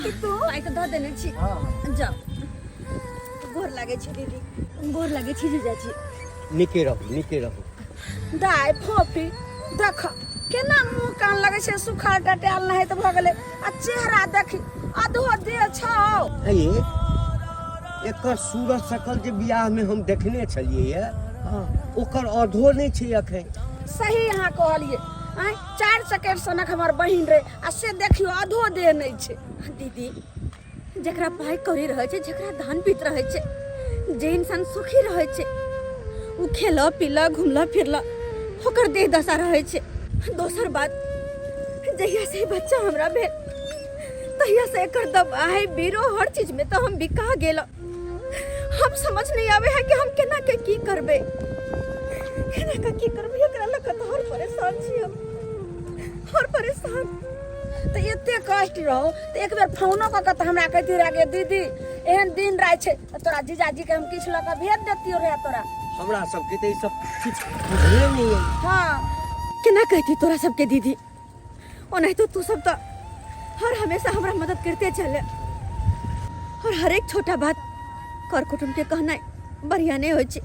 कि तू पाइ तऽ दऽ देने छी। जाउ, गोर लागै छी दीदी, गोर लागै छी जीजाजी। नीके रहू, नीके रहू। दाय फोफी, देख केना मुंह कान लगै छै सुखल टटायल नहि तऽ भऽ गेलै, आ चेहरा देखी अधो देह छौ। हे ये, एकर सूरत सकल जे बियाह में हम देखने छलियै ये, हाँ, ओकर अधो नहि छै अखन। सही अहाँ कहलियै। आँय, 4 सेकेंड सनक हमर बहिन रहे आ से देखियौ अधो देह नहि छै। दीदी, जकरा पाइ कौड़ी रहै छै, जकरा धान पीत रहै छै, जे इंसान सुखी रहै छै, ओ खेलऽ पीलऽ घुमलऽ फिरलऽ, ओकर देह दशा रहै छै। दोसर बात, जहिया से ई बच्चा हमरा भेल तहिया से एकर दवाई बीरो हर चीज में तो हम बिका गेल। हम समझ नहीं आवे है कि हम केना के की करबे, केना के की करबे। एकरा लऽ कऽ तऽ हर परेशान छी हम, हर परेशान। तऽ एते कष्ट रहो तऽ एक बेर फोनो कऽ के तऽ हमरा कहती रह गे दीदी, एहन दिन राति छै तऽ तोरा जीजाजी के हम किछु लऽ कऽ भेज देतियो रहे तोरा। हमरा सबके तऽ ई सब किछु बुझले नहि अइ। हाँ। केना कहती तोरा सबके दीदी, ओनाहितो तू सब तऽ हर हमेशा हमरा मदद करते चले, और हर एक छोटा बात कर कुटुम्ब के कहनाइ बढ़िया नहीं होइ छै,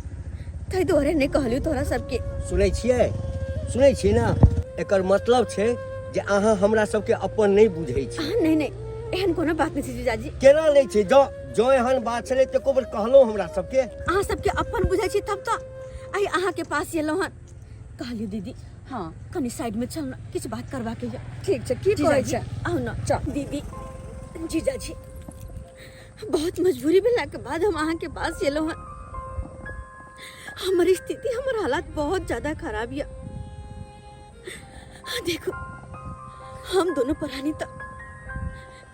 ताहि दुआरे नहीं कहलियौ तोरा सबके। सुनै छियै? सुनै छियै ने? एकर मतलब छै जे अहाँ हमरा सबके अपन नहि बुझै छी। अहाँ नहीं नहीं, एहन कोनो बात नहीं छै जीजाजी। केना नहि छै? जँ जँ एहन बात छलै तऽ एको बेर कहलहुँ हमरा सबके? अहाँ सबके अपन बुझै छी तब तऽ आइ अहाँके पास एलहुँ हन। कहलियौ दीदी, हाँ, कनी साइड में चल ना, किछु बात करबाके यऽ। ठीक छै, की कहै जीजाजी छै? आउ ना। चल। दीदी, जीजाजी, बहुत मजबूरी भेला के बाद हम अहाँ के पास एलहुँ हन। हमर स्थिति, हमर हालात बहुत ज्यादा खराब यऽ। देखो, हम दोनों प्राणी तऽ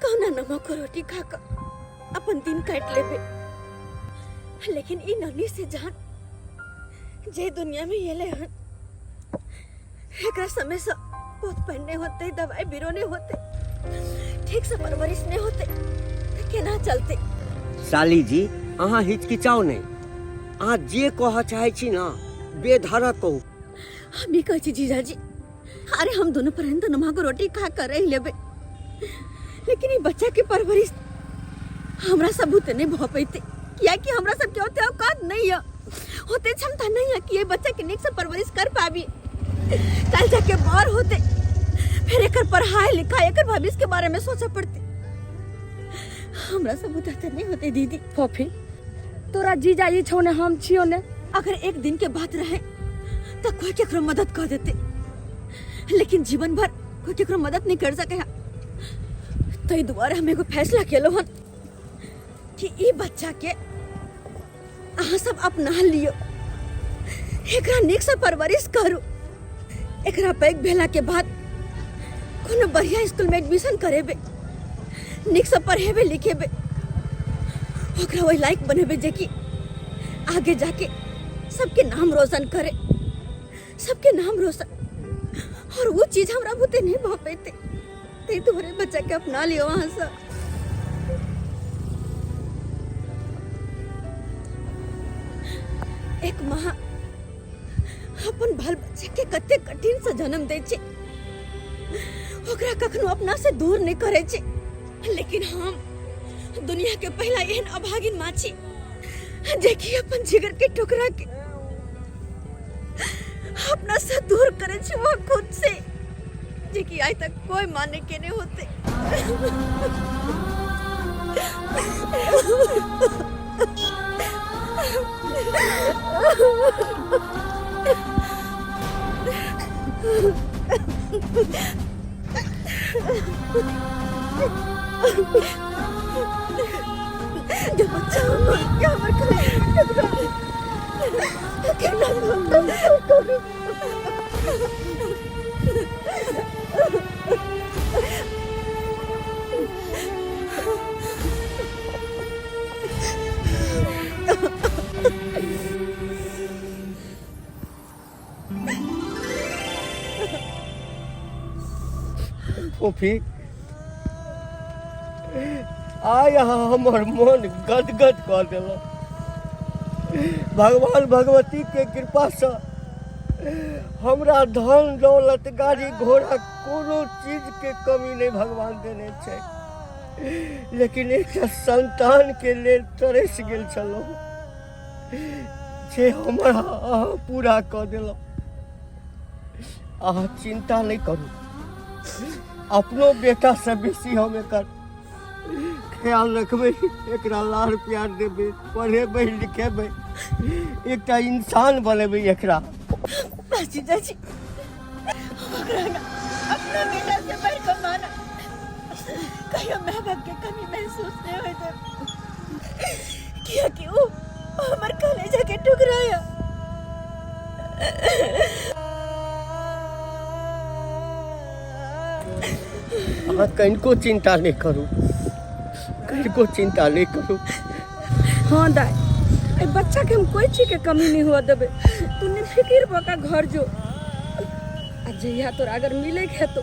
कहुना नमक और रोटी खा कऽ अपन दिन काटि लेबै, लेकिन ई ननी से जान जे दुनिया में एलै हन, एकरा समय से बहुत पानि नहि होतै, दवाई बीरो नहि होतै, ठीक से परवरिश नहि होतै तऽ केना चलतै? साली जी, अहाँ हिचकिचाउ नहि, अहाँ जे कहऽ चाहै छी ने बेधड़क कहू। हम ई कहै छी जीजाजी, अरे हम दोनों प्राणी तऽ नमक रोटी खा कर रहि लेबै, लेकिन ई बच्चा के परवरिश हमरा सब बुते नहि भऽ पैतै, कियाकि हमरा सबके ओते औकात नहीं है, ओते क्षमता नहीं है कि ये बच्चा के नीक से परवरिश कर पाबी। कल जाके बड़ होते फिर एकर पढ़ाई लिखाई, एकर भविष्य के बारे में सोचे पड़ते। हमरा सब बुते तऽ नहीं होते दीदी। फोफी, तोरा जीजाजी छौ ने, हम छियौ ने। अगर एक दिन के बात रहे तो कोई केकरो मदद कर देते, लेकिन जीवन भर कोई केकरो मदद नहीं कर सके है। तै दुआरे हम एगो फैसला केलहुँ हन कि ई बच्चा के अहाँ सब अपना लियो, एकरा नीक से परवरिश करू, एकरा पैघ भेला के बाद कोनो बढ़िया स्कूल में एडमिशन करेबे, नीक से पढ़ेबे लिखेबे, ओकरा ओहि लायक बनेबे जे कि आगे जाके सबके नाम रोशन करे, सबके नाम रोशन। और वो चीज हमरा बुते नहीं भऽ पेते, तै दुआरे बच्चा के अपना लियो अहाँ सब। एक माँ अपन बाल बच्चा के कते कठिन से जन्म दै छै, ओकरा कखनो अपना से दूर नहीं करे छै, लेकिन हम दुनिया के पहला एहन अभागिन माँ छी जे कि अपन जिगर के टुकड़ा के अपना से दूर करे छी वहाँ खुद से, जे कि आइ तक कोई माने के नहीं होते। जब बच्चा हमर के हमर कलेजा के टुकड़ा केना करू? फोफी, आइ अहाँ हमर मन गदगद कऽ देलक। भगवान भगवती के कृपासँ हमरा धन दौलत गाड़ी घोड़ा कोनो चीजके कमी नहि भगवान देने छै। लेकिन एकटा संतानके लेल तरसि गेल छलहुँ जे हमर अहाँ पूरा कऽ देलहुँ। अहाँ चिंता नहीं करू, अपनो बेटा से बेसी हम एकर ख्याल रखबै, एकरा लाड़ प्यार देबै, पढ़ेबै लिखेबै, एकटा इंसान बनेबै एकरा। बस जीजाजी, हम ओकरा ना अपना बेटा से बढ़ के माना, कहियो माय बाप के कमी महसूस नहीं होय देब, कियाकि उ हमर कलेजा के टुकड़ा है। अहाँ कनिको चिंता नहीं करू, कनिको चिंता नहीं करू। हाँ दाई, ए बच्चा के हम कोई चीज के कमी नहीं हुआ देबे, तू निफिकिर भऽ के घर जो, आ जहिया तोरा अगर मिले के हेतौ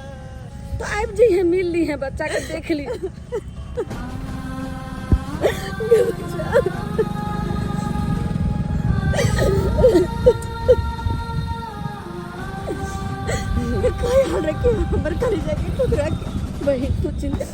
तो आबि जइहे, मिल ली है बच्चा के, देख ली। ख्याल रखिए हमर कलेजा के टुकड़ा के। बहिन तू चिंता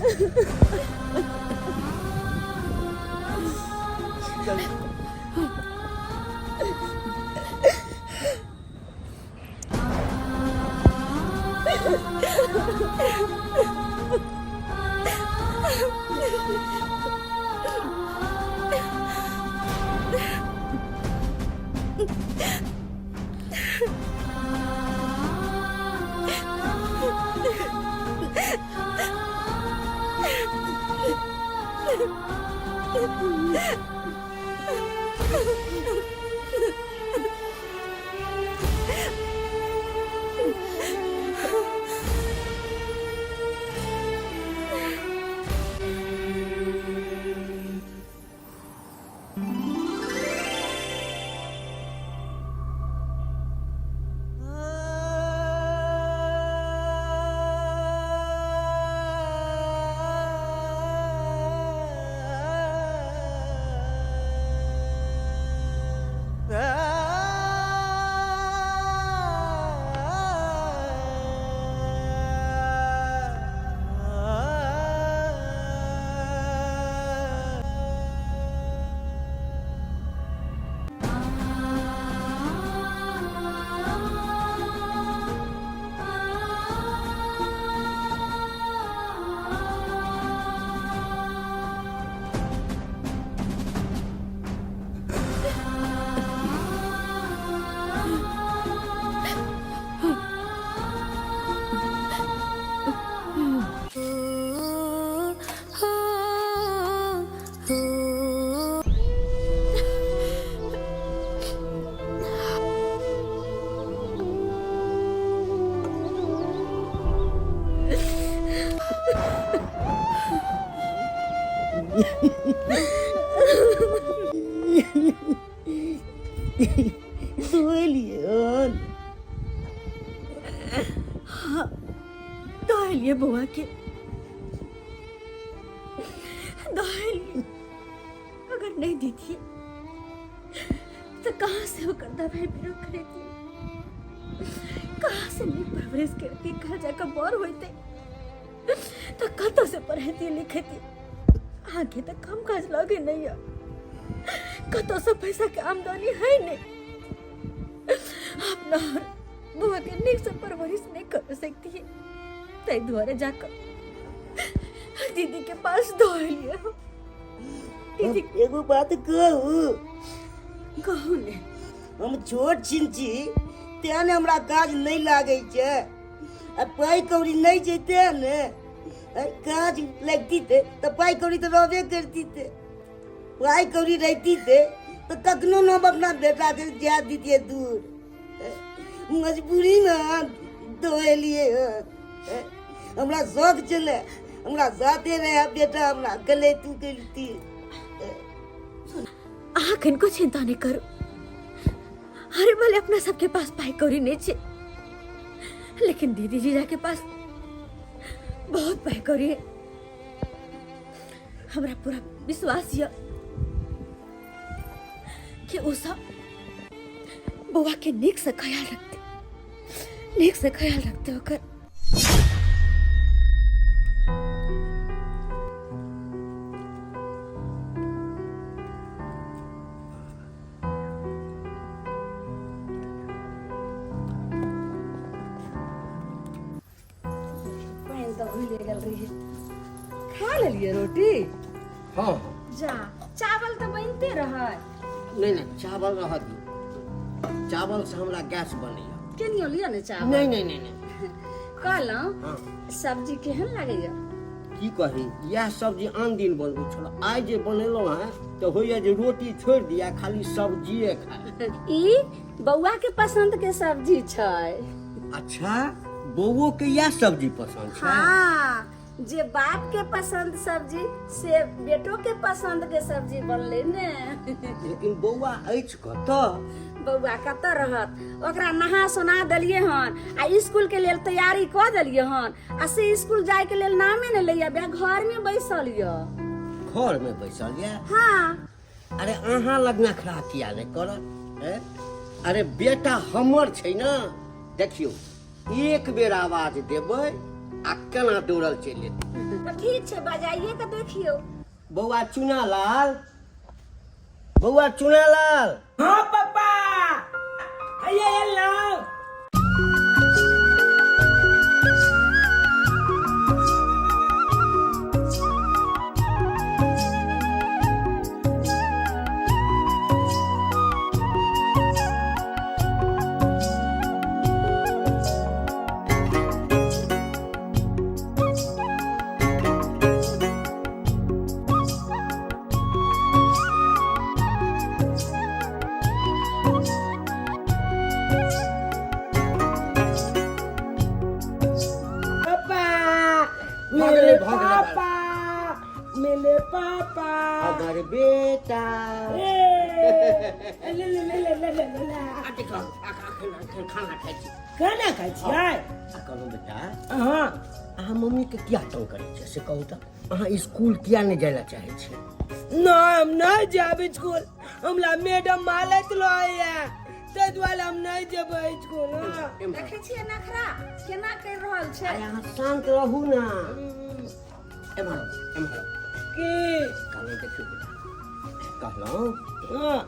दहेलिए बौआ के दहेलिए, अगर नहीं दी थी तो कहाँ से होकर दवाई बीरो खरीदती, कहाँ से नीक परवरिश करती, कहाँ जाकर बड़ होते तो कतौ से पढ़ती लिखती। आगे तो कम काज लगे नहीं है, कतौ से पैसा के आमदनी है नहीं, अपना बुआ के नीक से परवरिश नहीं कर सकती है, तै दुआरे जाकर दीदी के पास दौड़ लिया। दीदी एगो बात कहू? कहू ने। हम छोट छिन छी तें ने हमरा काज नहीं लागै छै, आ पाइ कौड़ी नहीं छै तें ने काज लगती ते तऽ पाइ कौड़ी तऽ रहबे करती ते, पाइ कौड़ी रहती ते तऽ कखनो न हम अपना बेटा के जा दीतियै दूर, मजबूरी में दौड़लियै हन। हमरा शौक छलै हमरा साथे रहे बेटा, हमरा गले तू करती। अहाँ कनिको चिंता नहीं करू, अरे भले अपना सबके पास पाई कौड़ी नहीं छे, लेकिन दीदी जीजा के पास बहुत पाई कौड़ी है, हमरा पूरा विश्वास यऽ कि ओ सब बौआ के नीक से ख्याल रखते, नीक से ख्याल रखते ओकर। तऽ भूले गेल रहियै। खा लेलियै रोटी? हँ। जा, चावल तऽ बनिते रहै। नहि नहि, चावल रहऽ दियौ, चावल से हमरा गैस बनैया। केनियो लिअ ने चावल। नहि नहि नहि नहि। कहलहुँ, हँ। सब्जी केहन लागैया? की कही, इएह सब्जी आन दिन बनबै छल, आइ जे बनेलहुँ हेँ तऽ होइया जे रोटी छोड़ि दिया, खाली सब्जिए खाइ। ई बौआ के पसंद के सब्जी छै। अच्छा, बौओ के इएह सब्जी पसंद छै? हाँ, जे बाप के पसंद सब्जी से बेटो के पसंद के सब्जी बनले ने। लेकिन बौआ अछि कतऽ? बौआ कतऽ रहत, ओकरा नहा सोना देलियै हन आ स्कूल के लेल तैयारी कऽ देलियै हन, आ से स्कूल जाय के लेल नामे ने लैया, बे घर में बैसल यऽ। घर में बैसल यऽ? हाँ। अरे अहाँ लग नखरा किया नहि करत? हैं? अरे बेटा हमर छै ने, देखियौ एक बेर आवाज देबै आ केना दौड़ल चलि एतै। तऽ ठीक छै, बजाइए के देखियौ। बौआ चुना लाल, बौआ चुना लाल। हाँ पापा, हैया एलहुँ। पापा, भऽ गेलै, मेरे भऽ गेलै। पापा, मेरे पापा, अगर बेटा। ए, ले ले ले ले ले ले ले। आ देखो, अखन अखन खाना खाइ छी। खाना खाइ छियै? आ कहलहुँ बेटा, हँ। अहाँ मम्मीके किया तंग करै छियै से कहू तऽ? अहाँ स्कूल किया नहि जाय लए चाहै छियै? नहि, हम नहि जायब स्कूल, हमरा मैडम मारैत रहैया, ताहि दुआरे हम नहि जेबै स्कूल। हँ। देखै छियै नखरा केना करि रहल छै। अरे अहाँ शान्त रहू ने। एम्हर आउ, एम्हर आउ। की? कहलहुँ देखियौ बेटा, कहलहुँ हँ।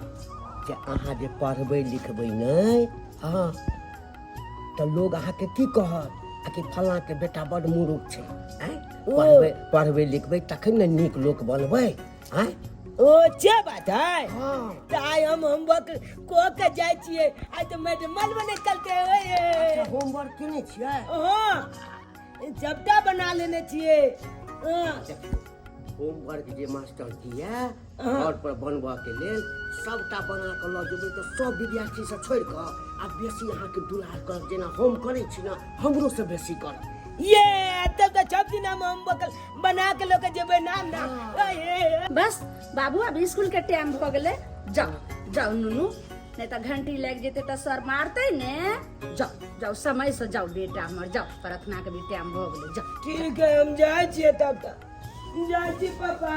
जे अहाँ जे पढ़बै लिखबै नहि, हँ, तऽ लोग अहाँके की कहत? आ कि फलाँके बेटा बड्ड मूर्ख छै। आँय, पढ़बै पढ़बै लिखबै तखन ने नीक लोक बनबै। आँय। ओ जे बात है। हँ। तऽ आइ हम होमवर्क कऽ के जाइ छियै, आइ तऽ मैडम मलबे नहि करतै। ओए। अच्छा, होमवर्क केने छियै? हँ, सबटा बना लेने छियै। हँ। होमवर्क जे मास्टर दिए घर पर बनबऽ के लेल, सबटा बना कऽ लऽ जेबै तऽ सब विद्यार्थी से छोड़ि कऽ आ बेसी अहाँके दुलार करत, जेना हम करै छी ने, हमरो से बेसी करत। ये तब तऽ सब दिन हम होमवर्क बना के लऽ के जेबै ना ना। ओए। बस बाबू, अब स्कूल के टाइम भऽ गेलै, जाओ जाओ नुनू, नहीं तऽ घंटी लागि जेतै तऽ सर मारतै ने। जाओ जाओ, समय से जाओ बेटा हमर, जाओ, प्रार्थना के भी टाइम भऽ गेलै, जाओ। ठीक है, हम जाइ छियै तब तऽ। जाइ छी पापा।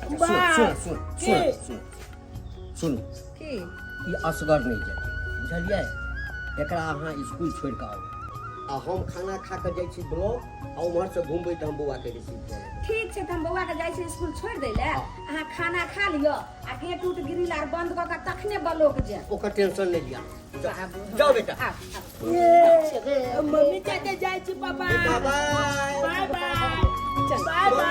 सुन। बाय। सुन सुन। की? सुन सुन सुन। की? ई असगर नहि जेतै, बुझलियै? एकरा अहाँ स्कूल छोड़ि कऽ आउ, आ हम खाना खा कऽ जाइ छी ब्लॉक, आ उम्हरसँ घुमबै तऽ हम बौआके रिसीव कऽ लेबै। ठीक छै, तऽ हम बौआ के जाइ छी स्कूल छोड़ि दै लए, अहाँ खाना खा लिअ आ गेट उट ग्रिल आर बंद कऽ के तखने ब्लॉक जायब। ओकर टेंशन नहि लिअ, जाउ जाउ बेटा। आउ, आउ। ये, मम्मी चाचा, जाइ छी पापा। बेटा, बाय। Bye bye. Bye bye.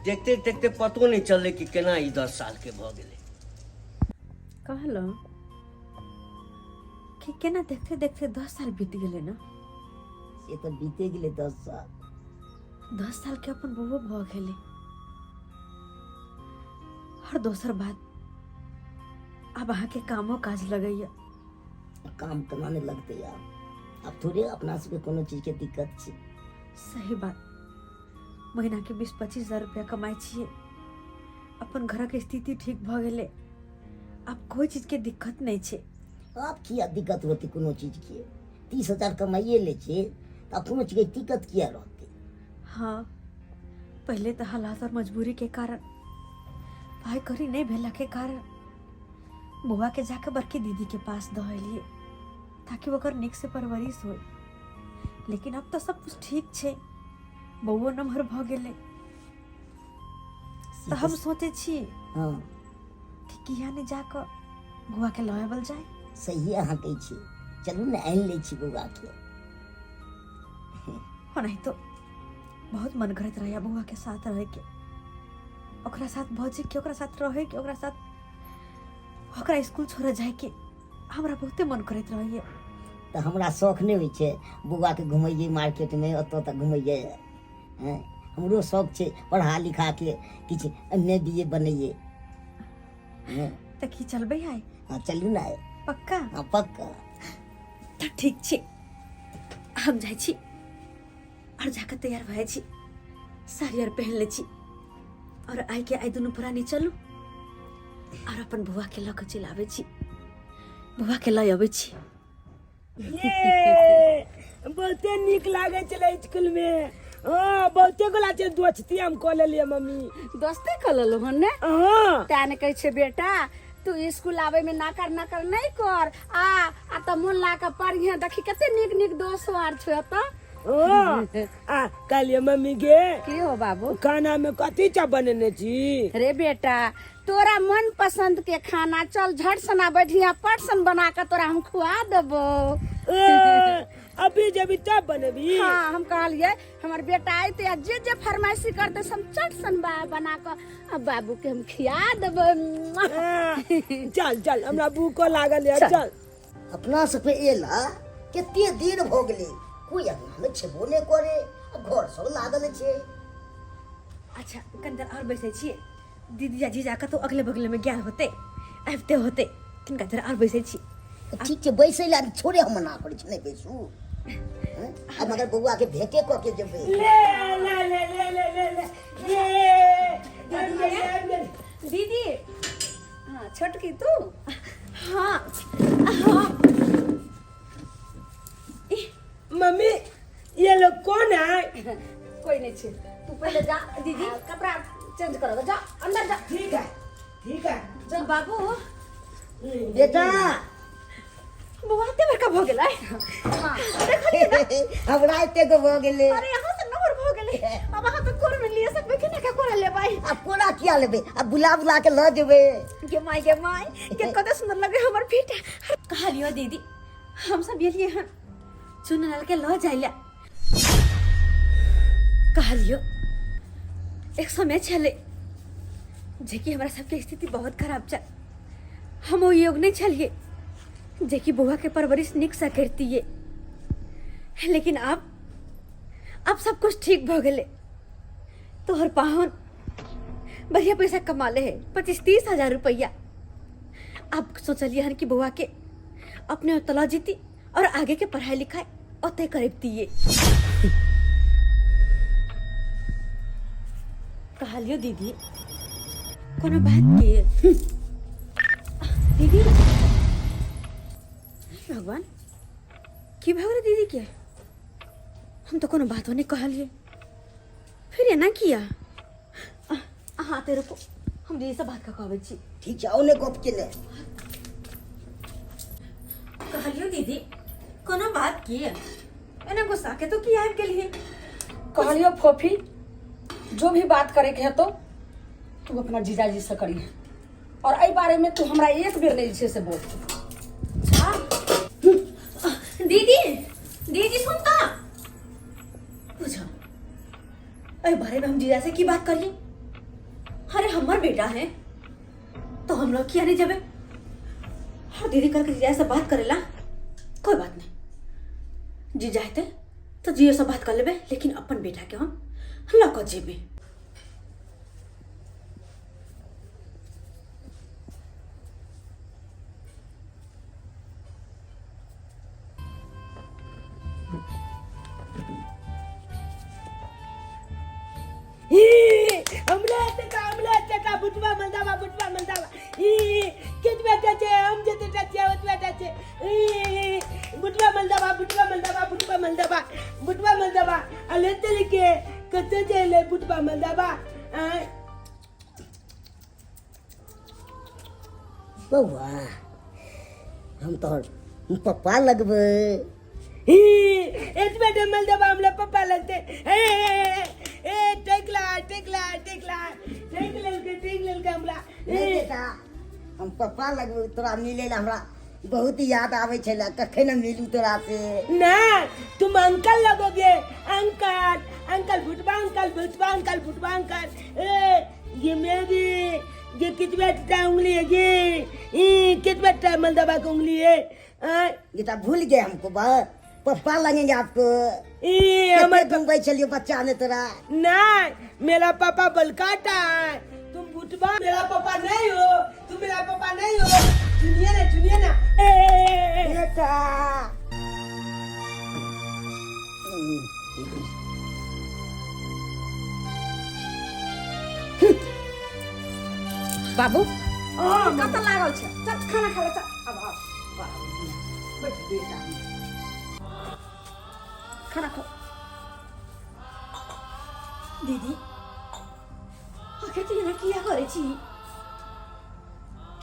देखते देखते पतो नहि चललै कि केना ई 10 साल के भऽ गेलै। कहलहुँ कि केना देखते देखते 10 साल बीत गेलै ने। से तऽ बीते गेलै 10 साल। 10 साल के अपन बौओ भऽ गेलै। और दोसर बात, आब अहाँके कामो काज लगैया। काम केना नहि लगतै आब? आब थोड़े अपना सबके कोनो चीजके दिक्कत छै। सही बात, महीना के 20-25 हजार रुपया कमाइ छियै, अपन घरक स्थिति ठीक भऽ गेलै, आब कोइ चीजके दिक्कत नहि छै। आब किया दिक्कत होतै कोनो चीजके? 30 हजार कमाइए लै छियै तऽ आब कोनो चीजके दिक्कत किया रहतै? हाँ, पहिले तऽ हालात और मजबूरी के कारण, पाइ कौड़ी नहि भेला के कारण बौआ के जाके बड़की दीदी के पास दऽ एलियै ताकि ओकर नीक से परवरिश होय, लेकिन अब तऽ सब कुछ ठीक छै, बौओ नमहर भऽ गेलै, तऽ हम सोचै छी कि किया नहि जाकऽ बौआ के लऽ आबल जाय। सही अहाँ कहै छी, चलू ने, आनि लै छी बौआके। ओनाही तो बहुत मन करैत रहैया बौआ के साथ रहे के, ओकरा साथ बजे के, ओकरा साथ रहे के, ओकरा साथ ओकरा स्कूल छोड़े जाए के हमरा बहुते मन करैत रहैया। तऽ हमरा शौख नहि होइ छै बौआके घुमैयै मार्केटमे, ओतऽ तक घुमैयै। हँ, हमरो शौख छै पढ़ा लिखाके किछु एम ए बी ए बनैयै। हँ। तऽ की चलबै आइ? हँ, चलू ने आइ। पक्का? हँ, पक्का। तऽ ठीक छै, हम जाइ छी आओर जाकऽ तैयार भऽ जाइ छी, साड़ी आर पहिन लै छी आओर आइ के आइ दुनू प्राणी चलू आओर अपन बौआके लऽ कऽ चलि आबै छी, बौआके लऽ अबै छी। ये बहुते नीक लागै छलै स्कूल में। हाँ, बहुते गोला छै दोस्ती हम कऽ लेलियै मम्मी। दोस्ती कऽ लेलहुँ हन ने? हाँ। तें ने कहै छै बेटा, तू स्कूल आबै में नाकर नाकर नहि कर, आ आ तऽ मोन ला कऽ पढ़िहे। देखी कते नीक नीक दोस्त आर छौ एतऽ। हाँ, आ कहलियै मम्मी गे। की हो बाबू? खाना में कथी सब बनेने छी? रे बेटा, तोरा मन पसंद के खाना चल झट सना बढ़िया पटसन बना के तोरा हम खुआ देबो। ए, अभी जब तब बनेबी? हाँ, हम कहलिए हमर बेटा अयते आ जे जे फरमाइशी करते से हम चट सन बना के आ बाबू के हम खिया देबो। ए, चल चल, हमरा भूखो लागल है, चल। अपना सबके एला कते दिन भऽ गेलै, कोई अंगना में छेबो नहि करे आ घर सब लागल छै। अच्छा, कनि देर आओर बैसै छियै। दीदी या जीजा कतौ अगले बगले में गेल होते, आबिते होते, तिनका देर आओर बैसै छी। ठीक छै, बैसै लए छोड़े हम मना करै छी, नहि बैसू। हँ? आ मगर बौआ के भेंटे कऽ के जेबै। ले ले ले ले ले ले ले ये आबि गेल, आबि गेल। दीदी, हाँ, छोटकी तू? हाँ हाँ। मम्मी, ये लोग कौन है? कोई नहीं छे, तू पहले जा दीदी। आ, कपड़ा चेंज करो, जा अंदर जा। ठीक है, ठीक है। चल बाबू। बेटा। बौआ एते बड़का भऽ गेलै। हाँ। हमरा एते गो भऽ गेलै। अरे, अहाँ से नम्बर भऽ गेलै, अब अहाँ तऽ कोर में लिए सकबै कि ना? कोरा लेबै? आब कोना किया लेबै, आब बुला बुला के लऽ जेबै। गे माय, गे माय, के कते सुंदर लगे हमर बेटा। कहलियो दीदी, हम सब एलियै हन चुनलाल के लऽ जाय ला। कहलियो, एक समय छलै जेकि हमरा सबके स्थिति बहुत खराब छल। हम ओ योग नहि छलियै जेकि बौआ के परवरिश नीक से करतियै, लेकिन अब सब कुछ ठीक भऽ गेलै। तोहर पाहुन बढ़िया पैसा कमा ले है, 25-30 हजार रुपया। अब सोचलिए हन कि बौआ के अपने ओतऽ लऽ जीती और आगे के पढ़ाई लिखाई ओतै करबतियै। कहलियो दीदी, कोनो बात के दीदी? भगवान, की भऽ गेलै दीदी के? हम तो कोनो बातो नहीं कहलिए, फिर एना किया? अहाँ ते रुको, हम दीदी से बात कऽ के अबै छी। ठीक छै, आउ ने गप केने। कहलियो दीदी, कोनो बात की एना गुस्सा के तो की आबि गेलियै? कहलियो फोफी, जो भी बात करे के है तो तू अपना जीजाजी से करी और एहि बारे में तू हमरा एक बेर नहीं छै से बोल। अच्छा दीदी, दीदी सुन त पूछो, एहि बारे में हम जीजा से की बात करिए? अरे हमर बेटा है तो हम लोग किया नहीं जबे? और दीदी करके जीजा से बात करेला। कोई बात नहीं, जीजा हेतै तो जियो से बात कर लेबे, लेकिन अपन बेटा के हम लऽ कऽ जेबे। ई हमरा एतेटा, हमरा एतेटा बुटवा मलदावा, बुटवा मलदावा। ई केतबा टा छै? हम जतेटा छियै ओतबा टा छै। ई बुटवा मलदावा, बुटवा मलदावा, बुटवा मलदावा, बुटवा मलदावा। अले तरीके कते जेले बुटवा मलदावा। आय बौआ, हम तोहर पप्पा लगबै। ही एतबे डमल देबा हमरा पप्पा लगते। ए ए ए, टेकला टेकला टेकला, टेक लेलकै, टेक लेलकै हमरा। नहीं बेटा, हम पप्पा लगबै तोरा। मिले ला हमरा बहुत याद आबै छलै, कखन हम मिलू तोरा से। ना, तू अंकल लगोगे, अंकल अंकल भुटवा अंकल भुटवा अंकल भुटवा अंकल। ए ये मेरी ये कितने टा उंगली है, ये कितने टा मलदबा की उंगली है। ये तो भूल गए हमको, बा पप्पा लगेंगे आपको। ए हमर मुंबई चलियो बच्चा ने तोरा। नहीं मेरा पापा बलकाटा है, तुम भुटवा मेरा पापा नहीं हो, तुम मेरा पापा नहीं हो। सुनिए ना सुनिए ना। ए बेटा बाबू कत लागल छै, चल खाना खा ले, चल अब आब बैठ बेटा खाना खा। दीदी आखिर तू एना किया करै छी,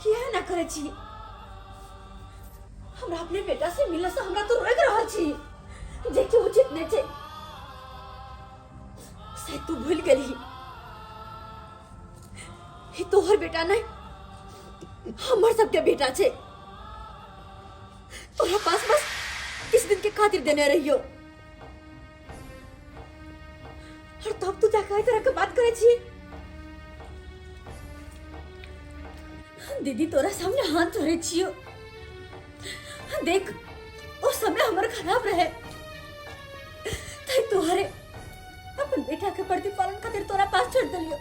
किया एना करै छी? हमरा अपने बेटा से मिलला से हमरा तो रोक रहल छी, जे कि उचित नहीं छै। शायद तू भूल गेली, ई तोहर बेटा नहीं हमर सबके बेटा छै। तोरा पास बस किस दिन के खातिर देने रहियो, और तब तू जाकर एहि तरह के बात करे छी। दीदी तोरा सामने हाथ जोड़े छियो, देख ओ समय हमर खराब रहे, तै तोहरे अपन बेटा के प्रतिपालन खातिर तोरा पास छोड़ देलियो,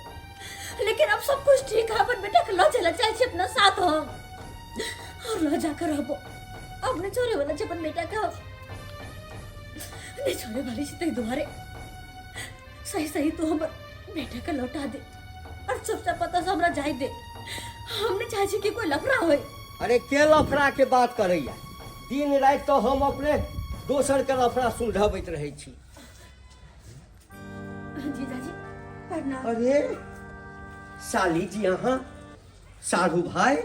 लेकिन अब सब कुछ ठीक है। अपन बेटा के ल चला चाहे छी अपना साथ हम, और ल जाकर रहबो। अब नहीं छोड़े वाला अपन बेटा के, नहीं छोड़े वाली छी, तै दुआरे सही सही तू हमर बेटा के लौटा दे और चुपचाप पता से हमरा जाय दे। हम नहीं चाहे छी कि कोई लफड़ा होए। अरे के लफड़ा के बात करैया, दिन राति तो हम अपने दोसर के लफड़ा सुलझबैत रहै छी। जीजाजी प्रणाम। अरे साली जी अहाँ, साधु भाई,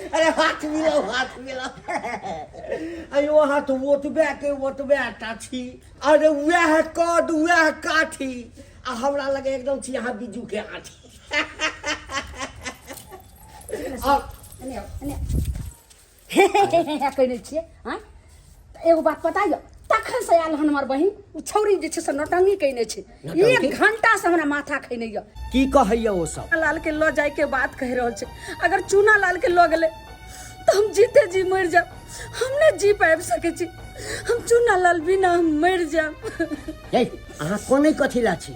अरे हाथ मिलाओ हाथ मिलाओ। अयो अहाँ तऽ ओतबे के ओतबे टा छी, अरे वएह कद वएह काठी, आ हमरा लगे एकदम छी अहाँ बिज्जू के आठी। कहने छियै आँय, तऽ एगो बात पता यऽ, तखन से आयल हन हमर बहिन, ओ छौड़ी जे छै से नौटंकी कयने छै, नौटंकी? 1 घंटा से हमरा माथा खैने यऽ। की कहैया ओ सब? लाल के लऽ जाय के बात कहि रहल छै, अगर चूना लाल के लऽ गेलै तऽ हम जीते जी मरि जायब, हम नहि जी पाबि सकै छी, हम चूना लाल बिना हम मरि जायब। यै अहाँ कोने कथी ला छी,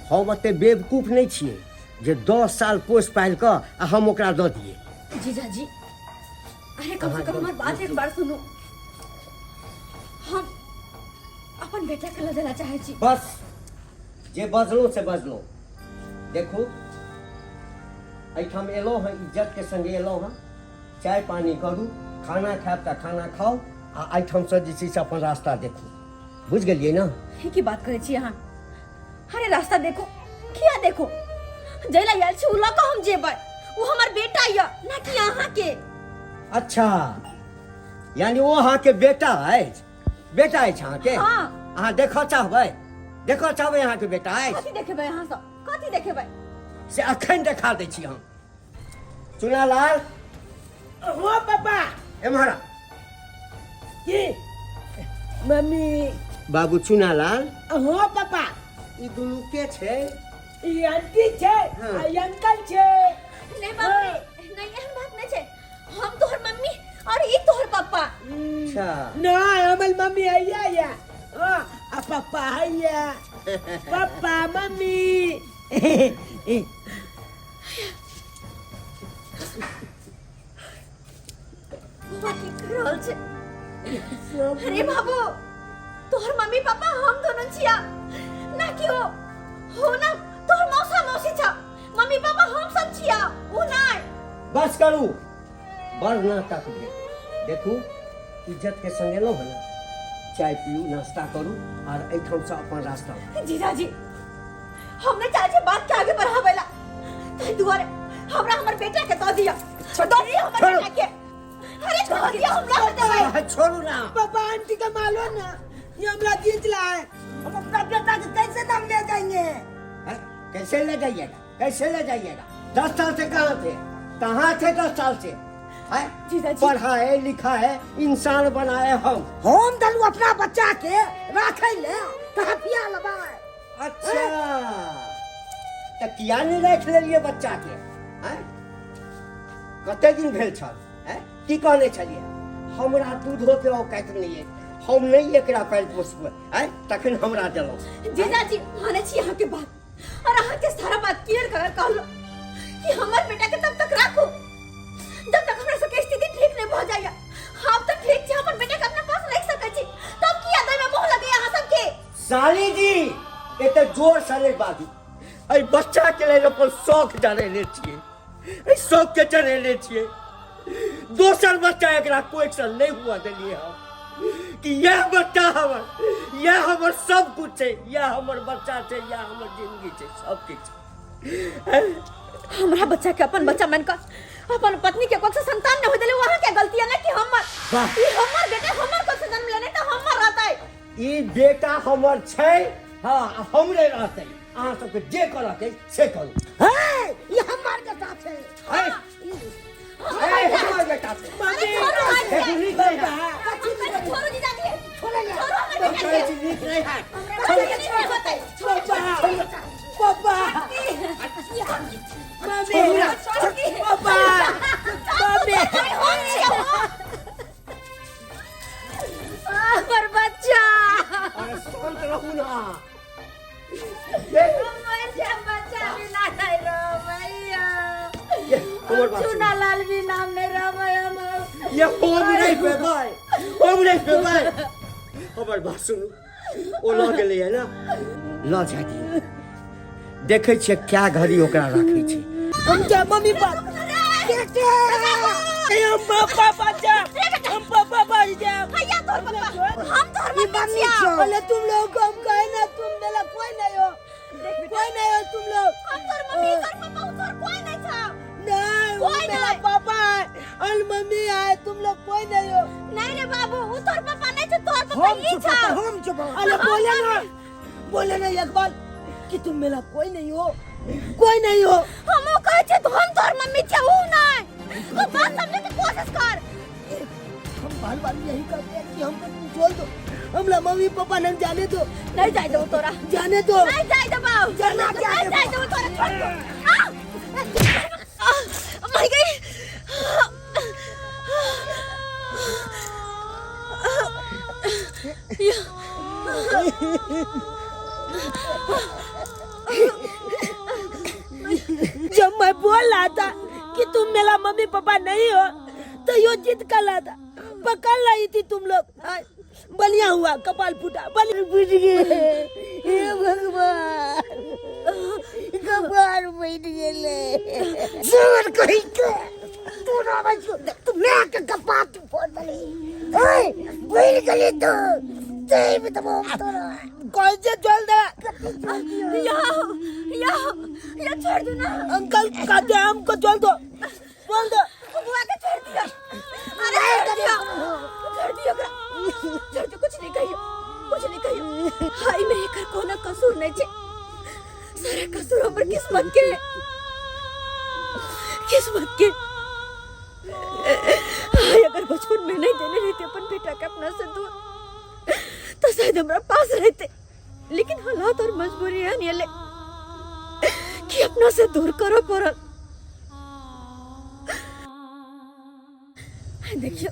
हम एते बेवकूफ नहि छियै जे 10 साल पोस पालि कऽ आ हम ओकरा दऽ दियै। जीजाजी अरे कम से कम हमर बात एक बार सुनू, हम अपन बेटा के लऽ देला चाहै छी। बस जे बजलहुँ से बजलहुँ। देखू एहिठाम एलहुँ हँ इज्जत के संगे एलहुँ हँ, चाय पानी करू, खाना खायब तऽ खाना खाउ, आ एहिठामसँ जे छै से अपन रास्ता देखू, बुझि गेलियै ने? ई की बात करै छी अहाँ? अरे रास्ता देखो किया देखो, जैला आयल छी उ लऽ कऽ हम जेबै, उ हमर बेटा यऽ ना कि अहाँ के। अच्छा यानी ओ अहाँके बेटा अछि, बेटा अछि अहाँके? हाँ। अहाँ देखऽ चाहबै, देखऽ चाहबै अहाँके बेटा अछि? कथी देखेबै अहाँ सब, कथी देखेबै? से अखन देखा दै छी हम। चुनालाल। हो पापा। एम्हर आ। की मम्मी? बाबू चुनालाल। हो पापा। ई दुनू के छै? ई आंटी छै। हाँ। आ ई अंकल छै। नहीं बाप रे, नहीं एहन बात नहीं छै, हम तोहर मम्मी और ई तोहर पापा। अच्छा। नहीं हमर मम्मी हैया या, हाँ, आ पापा हैया। Papa mummy. बाबा की कर रहल छै? अरे बाबू तोहर मम्मी पापा हम दोनों छिया ना कि हो ना तोहर मौसा मौसी छ, मम्मी पापा हम सब छिया उ नहीं। बस करू, बड़ नाटक भेल। देखू इज्जत के संग एलहुँ हन, चाय पीऊ नाश्ता करू और एहिठाम से अपन रास्ता। जीजाजी हम नहीं चाहे बात के आगे बढ़ावेला, ताहि दुआरे हमरा हमर बेटा के दऽ दिअ, दऽ दिअ हमर बेटा के। अरे दऽ दिअ हमरा देबै। छोड़ू ना। पापा आंटी के मालो ना, ये हमरा खींच ला है। हम अपना बेटा के कैसे दाम ले जाएंगे? हैं? कैसे ले जाइएगा, कैसे ले जाइएगा? 10 साल से कहाँ थे, कहाँ थे 10 साल से? आँय? जीजाजी। पढ़ाए लिखाए इंसान बनाए हम। हम दलू अपना बच्चा के राखै ले तऽ हथिया लबाय। अच्छा तऽ किया नहि राखि लेलियै बच्चा के? आँय? कते दिन भेल छल? आँय? की कहने छलियै? हमरा दूधो के औकात नहि अछि, हम नहि एकरा पालि पोसबै। आँय? तखन हमरा देलहुँ। जीजाजी मानै छी अहाँके बात और अहाँके सारा बात क्लियर कर कहलो कि हमर बेटा के तब तक राखू जब तक हमरा सबके स्थिति ठीक नहीं भऽ जाइए। हम तऽ ठीक छी, हमर बेटा के अपना पास रख सकै छी, तब किया दै में मोह लगैया अहाँ सबके? साली जी एते जोर से नहि बाजू। एहि बच्चा के लेल अपन शौक जरेने छियै, एहि शौक के जरेने छियै। दोसर बच्चा एकरा कोइसँ नहि हुआ देलियै हम कि यह बच्चा हमर, यह हमर सब कुछ छै, यह हमर बच्चा छै, यह हमर जिंदगी छै, सब किछु। हमरा बच्चा के अपन बच्चा मान कर अपन पत्नी के कोख से संतान न हो देले, वहां के गलती है ना कि हमर? वाह। ई हमर बेटा हमर कोख से जन्म लेने तो हमर रहतै। ई बेटा हमर छै, हाँ, आ हमरे रहतै। अहाँ सबके जे करऽ के से करू। हे, ई हमर बेटा छै। हे, हे, हमर बेटा छै। अरे छोड़ो हाथ के। देखू, नीक नहि हैत। अरे छोड़ो जीजाजी, छोड़ो ना। छोड़ो हमर हम बेटा कहै के। छी नीक नहि हैत। हमरा बच्चा के नहीं होतै। छोड़ो, पापा, पापा, मम्मी, छोड़ू ना। पापा, मम्मी। हमर बच्चा। अरे शांत रहू ना। हमर जे बच्चा बिना नहीं रहबै। ये हमर बात सुनू। चूना लाल भी नाम नहीं रहबै हमर। ये हम नहीं पेबै, हम नहीं पेबै। हमर बात सुनू, ओ लऽ गेलैए ने, लऽ जाय दियौ। देखै छियै क्या घड़ी ओकरा राखै छै। हम जा मम्मी पास। हम पापा पास जा, हम पापा पास जा। भैया तोहर पापा, हम तोहर ई मम्मी मम्मी छियौ। छौ। बोले तुम लोग को हम कहे ना, तुम मेरा कोई नहीं हो, कोई नहीं हो तुम लोग। हम तोहर मम्मी, तोहर पापा, उ तोहर कोई नहीं छौ। नहीं, वो कोई मेरा नहीं। पापा है और मम्मी है, तुम लोग कोई नहीं हो। नहीं रे बाबू, उ तोहर पापा नहीं छौ, तोहर पापा हम ई चुप छौ। हम चुप। अरे बोले ना, बोले ना एक बार कि तुम मेरा कोई नहीं हो, कोई नहीं हो। हम उ कहै छियै तो हम तोहर मम्मी छियै, उ नहीं। तू बात समझे के कोशिश कर। हम बार बार यही कहते हैं कि हमको तुम छोड़ दो, हमरा मम्मी पापा नहीं जाने दो। नहीं जाय देबो तोरा। जाने दो। नहीं जाय देबो। जाना क्या नहीं देबो? जाय देबो तोरा, छोड़ दो। आ! आ! मर गई। जब मैं बोल रहा था कि तुम मेरा मम्मी पापा नहीं हो तो यो जिद कर रहा था, पकड़ रही थी तुम लोग। हाँ, बढ़िया हुआ कपाल फूटा, बढ़िया बुझ गए। हे भगवान, कपाल फूट गेलै। जोर कहि के तू ना बच, तू मैं के कपाल तू फोड़ देली। ओए बुझ गेली तू, देव तबो तोरा कौन से जोल दे। या या या छोड़ दो ना। अंकल कहते हैं हमको जोल दो, बोल दो। बुआ के छोड़ दिया। अरे छोड़ दिया, छोड़ दिया ओकरा, छोड़ दिया। कुछ नहीं कहियो, कुछ नहीं कहियो। हाय में एकर कोनो कसूर नहीं छे, सारा कसूर हमर किस्मत के, किस्मत के। हाय अगर बचपन में नहीं देने रहते अपन बेटा के अपना से दूर तो शायद हमरा पास रहते, लेकिन हालात और मजबूरी है नहीं ले कि अपना से दूर करो पड़ल। देखियो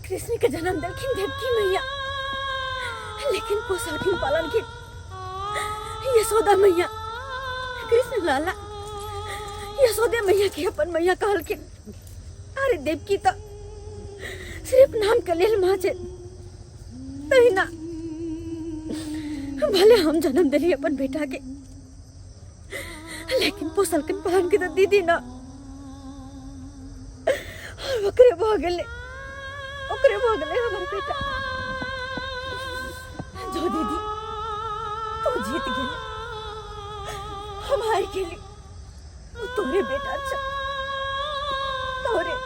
कृष्ण के जन्म देलखिन देवकी मैया, लेकिन पोसलखिन पाललखिन यशोदा मैया। कृष्ण लाला यशोदा मैया के अपन मैया कहलखिन। अरे देवकी तो सिर्फ नाम के लेल माँ छै, तहिना भले हम जन्म देली अपन बेटा के, लेकिन पोसलखिन पालन के तो दीदी ना, और ओकरे भऽ गेलै, ओकरे भऽ गेलै हमर बेटा। जो दीदी तू जीत गेली, हम हारि गेली, ओ तोरे बेटा छ, तोरे।